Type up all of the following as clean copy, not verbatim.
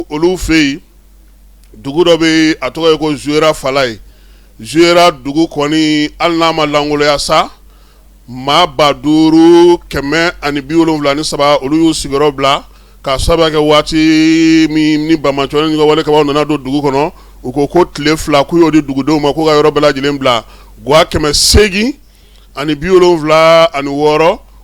olu fɛ yen, dugu dɔ bɛ, a tɔgɔ ye ko Zuwera Falaye. Zuwera dugu kɔni, hali n'a ma lankolonya sa, maa 5173, olu y'u sigiyɔrɔ bila k'a sababu kɛ waati min ni banbaanciw ka walekɛbaaw nana don dugu kɔnɔ. U ko tile 2 k'u y'o di dugudenw ma k'u ka yɔrɔ bɛɛ lajɛlen bila. Gwa 876,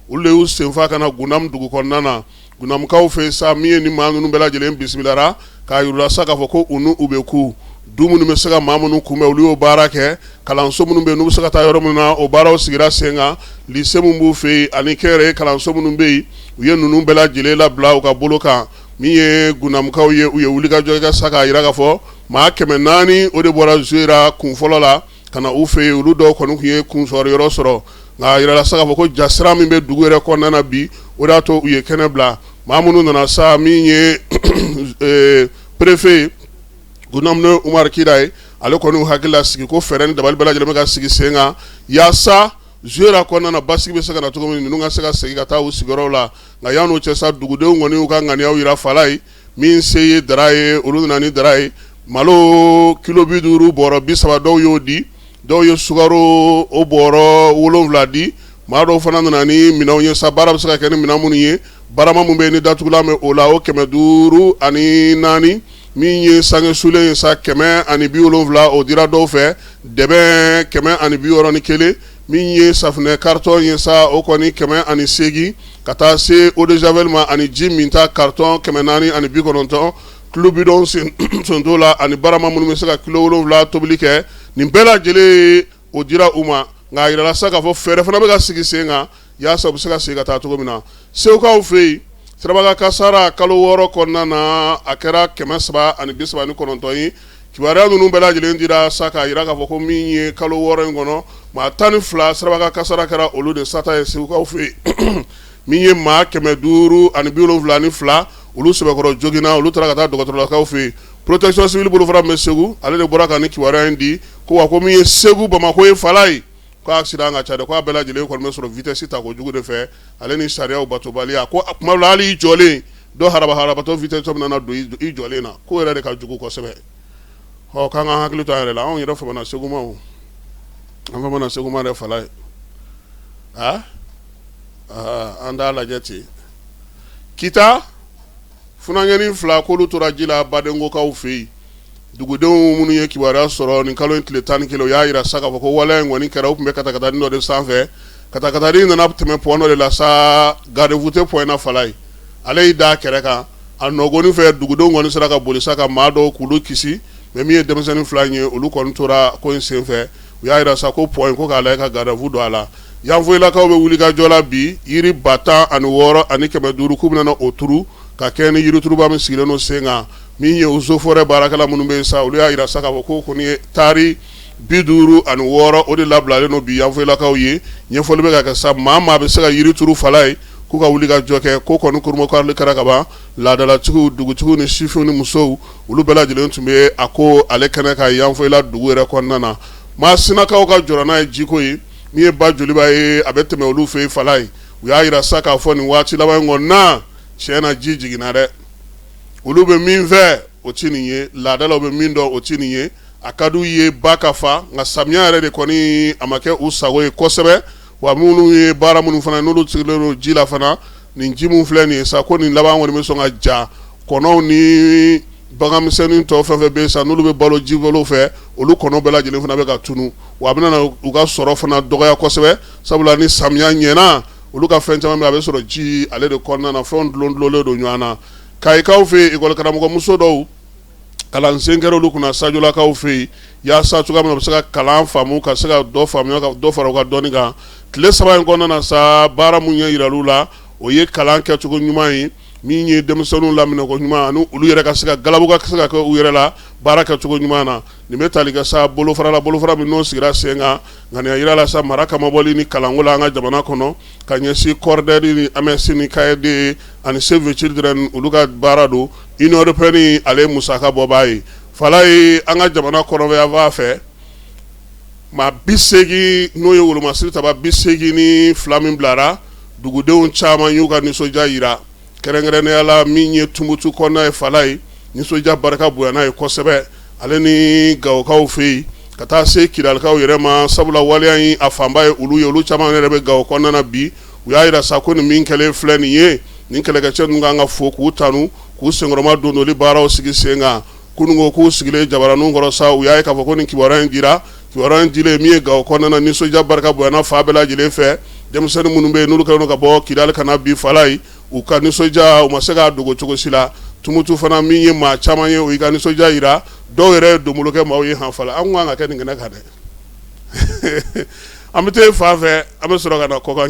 olu de y'u senfa ka na Gunam dugu kɔnɔna na. Gunamukaw fɛ sa, min ye ni maa ninnu bɛɛ lajɛlen bisimilara k'a yir'u la sa k'a fɔ ko u n'u bɛ ku du minnu bɛ se ka maa minnu kunbɛn, olu y'o baara kɛ. Kalanso minnu bɛ yen, n'u bɛ se ka taa yɔrɔ minnu na, o baaraw sigira sen kan. Lycée min b'u fɛ yen ani kɛnyɛrɛye kalanso minnu bɛ yen, u ye ninnu bɛɛ lajɛlen labila u ka bolo kan. Min ye Gunamukaw ye, u ye wulikajɔ kɛ sa k'a jira k'a fɔ maa 400, o de bɔra Zuwera kun fɔlɔ la ka na u fɛ yen. Olu dɔw kɔni tun ye kunsɔrɔ yɔrɔ sɔrɔ, nka a yirala sa k'a fɔ ko jasira min bɛ dugu yɛrɛ kɔnɔna na bi, o de y'a to u ye kɛnɛ bila. Maa minnu nana sa, min ye préfet Gunam, n'o ye Umaru Kida ye, ale kɔni y'u hakili lasigi ko fɛɛrɛ ni dabali bɛɛ lajɛlen bɛ ka sigi sen kan yaasa Zuwera kɔnɔna na basigi bɛ se ka na cogo min, ninnu ka se ka segin ka taa u sigiyɔrɔw la. Nka yan'o cɛ sa, dugudenw kɔni y'u ka ŋaniyaw jira Falaye. Min se ye dara ye, olu nana ni dara ye. Malo kilo 50 bɔrɔ 30, dɔw y'o di, dɔw ye sukaro o bɔrɔ 7 di. Maa dɔw fana nana ni minɛnw ye sa, baara bɛ se ka kɛ ni minɛn minnu ye, barama min bɛ yen ni datugulan bɛ o la, o 504. Min ye sange sulen ye sa, 170, o dira dɔw fɛ. Dɛbɛn 161. Min ye safunɛ carton ye sa, o kɔni 108, ka taa se eau de javel ma, ani ji minta carton 490, tulu bidon sen t'o la, ani barama minnu bɛ se ka kilo 7 tobili kɛ. Nin bɛɛ lajɛlen, o dira u ma. Nka a yirala sa k'a fɔ fɛɛrɛ fana bɛ ka sigi sen kan yaasa u bɛ se ka segin ka taa cogo min na. Segukaw fɛ yen, sirabakan kasara kalo 6 kɔnɔna na, a kɛra 339 ye. Kibaruya ninnu bɛɛ lajɛlen dira sa k'a jira k'a fɔ ko min ye kalo 6 in kɔnɔ, maa 12, sirabakan kasara kɛra olu de sata ye Segukaw fɛ yen. Min ye maa 572, olu sɛbɛkɔrɔ joginna, olu taara ka taa dɔgɔtɔrɔlakaw fɛ yen. Protection civile bolofara min bɛ Segu, ale de bɔra ka nin kibaruya in di ko wa ko min ye Segu Bamakɔ ye Falaye, ko accident ka ca dɛ, ko a bɛɛ lajɛlen kɔni bɛ sɔrɔ vitesse ta kojugu de fɛ, ale ni sariyaw batobaliya. Ko tuma dɔ la, hali i jɔlen, dɔ haraba harabatɔ vitesse tɔ bɛna don i jɔlen na, k'o yɛrɛ de ka jugu kosɛbɛ. Ɔ, k'an ka hakili to an yɛrɛ la. Anw yɛrɛ famana Segu ma, o an famana Segu ma dɛ Falaye. A an t'a lajɛ ten. Kita, funankɛnin 2, k'olu tora ji la Badenkokaw fɛ yen. Dugudenw minnu ye kibaruya sɔrɔ nin kalo in tile 11, u y'a jira sa k'a fɔ ko waleya in kɔni kɛra, u tun bɛ katakatanin dɔ de sanfɛ. Katakatanin nana tɛmɛ pont dɔ de la sa, garde-fou tɛ pont in na Falaye. Ale y'i da kɛrɛ kan a nɔgɔnin fɛ. Dugudenw kɔni sera ka boli sa ka maa dɔw k'olu kisi, mais min ye denmisɛnnin 2 in ye, olu kɔni tora ko in senfɛ. U y'a jira sa ko pont in, ko k'a lajɛ ka garde-fou don a la. Yanfoyilakaw bɛ wulikajɔ la bi, yiri 16,500, k'u bɛna o turu ka kɛ ni yirituruba min sigilen don sen kan. Min ye eaux et forêts baarakɛla minnu bɛ yen sa, olu y'a jira sa k'a fɔ ko kɔni ye taari 56, o de labilalen don bi Yanfoyilakaw ye. Ɲɛfɔli bɛ ka kɛ sa, maa maa bɛ se ka yiri turu Falaye, k'u ka wuli ka jɔ kɛ. Ko kɔni kurunbonkarili kɛra ka ban. Laadalatigiw, dugutigiw ni sifinw ni musow, olu bɛɛ lajɛlen tun bɛ a ko ale kɛnɛ kan Yanfoyila dugu yɛrɛ kɔnɔna na. Masinakaw ka jɔrɔna ye jiko ye. Min ye ba Joliba ye, a bɛ tɛmɛ olu fɛ yen Falaye. U y'a jira sa k'a fɔ nin waati laban in kɔnɔ na, tiɲɛ na, ji jiginna dɛ. Olu bɛ min fɛ, o tɛ nin ye. Laadalaw bɛ min dɔn, o tɛ nin ye. A ka d'u ye ba ka fa, nka samiya yɛrɛ de kɔni, a ma kɛ u sago ye kosɛbɛ. Wa minnu ye baara minnu fana, n'olu sigilen don ji la fana, nin ji min filɛ nin ye sa, ko nin laban kɔni bɛ sɔn ka ja. Kɔnɔw ni baganmisɛnnin tɔ fɛn fɛn bɛ yen sa, n'olu bɛ balo jibolo fɛ, olu kɔnɔ bɛɛ lajɛlen fana bɛ ka tunu. Wa a bɛna u ka sɔrɔ fana dɔgɔya kosɛbɛ, sabula ni samiya ɲɛna, olu ka fɛn caman bɛ, a bɛ sɔrɔ ji ale de kɔnɔna na. Fɛnw dulon dulonlen don ɲɔgɔn na. Kayikaw fɛ yen, école karamɔgɔmuso dɔw, kalansen kɛra olu kunna Sajolakaw fɛ yen, yaasa cogoya min na u bɛ se ka kalan faamu, ka se ka dɔ faamuya, ka dɔ fara u ka dɔnni kan. Tile 3 in kɔnɔna na sa, baara mun ɲɛ yiral'u la, o ye kalan kɛcogo ɲuman ye, min ye denmisɛnninw laminɛko ɲuman, ani olu yɛrɛ ka se ka galabu ka se ka kɛ u yɛrɛ la baara kɛcogo ɲuman na. Nin bɛ tali kɛ sa bolofara la, bolofara min n'o sigira sen kan, ŋaniya yira la sa mara kamabɔli ni kalanko la an ka jamana kɔnɔ, ka ɲɛsin CORDER ni AMS ni CAED ani Save the Children, olu ka baara don. Union européenne, ale musaka bɔbaa ye Falaye. An ka jamana kɔrɔnfɛ fɛ, maa 80, n'o ye wolomasiri taba 82 min bilara, dugudenw caman y'u ka nisɔndiya jira, kɛrɛnkɛrɛnnenya la min ye Tumutu kɔnɔna ye Falaye. Nisɔndiya barika bonyana ye kosɛbɛ ale ni Gawokaw fɛ yen ka taa se Kidalikaw yɛrɛ ma, sabula waleya in a fanba ye olu ye. Olu caman yɛrɛ bɛ Gawo kɔnɔna na bi. U y'a jira sa ko nin min kɛlen filɛ nin ye, nin kɛlɛkɛcɛ ninnu kan ka fo k'u tanu, k'u senkɔrɔma dondoli baaraw sigi sen kan. Kunun ko k'u sigilen jabaraninw kɔrɔ sa, u y'a ye k'a fɔ ko nin kibaruya in dira. Kibaruya in dilen, min ye Gawo kɔnɔna na, nisɔndiya barika bonyana fan bɛɛ lajɛlen fɛ. Denmisɛnnin minnu bɛ yen, n'olu kɛlen don ka bɔ Kidali ka na bi Falayi, u ka nisɔndiya u ma se k'a dogo cogo si la. Tumutu fana, min ye maa caman ye, u y'i ka nisɔndiya jira. Dɔw yɛrɛ ye donbolo kɛ maaw ye hanfala. An kan ka kɛ nin kɛnɛ kan dɛ. An bɛ taa fan fɛ, an bɛ sɔrɔ ka na kɔkan.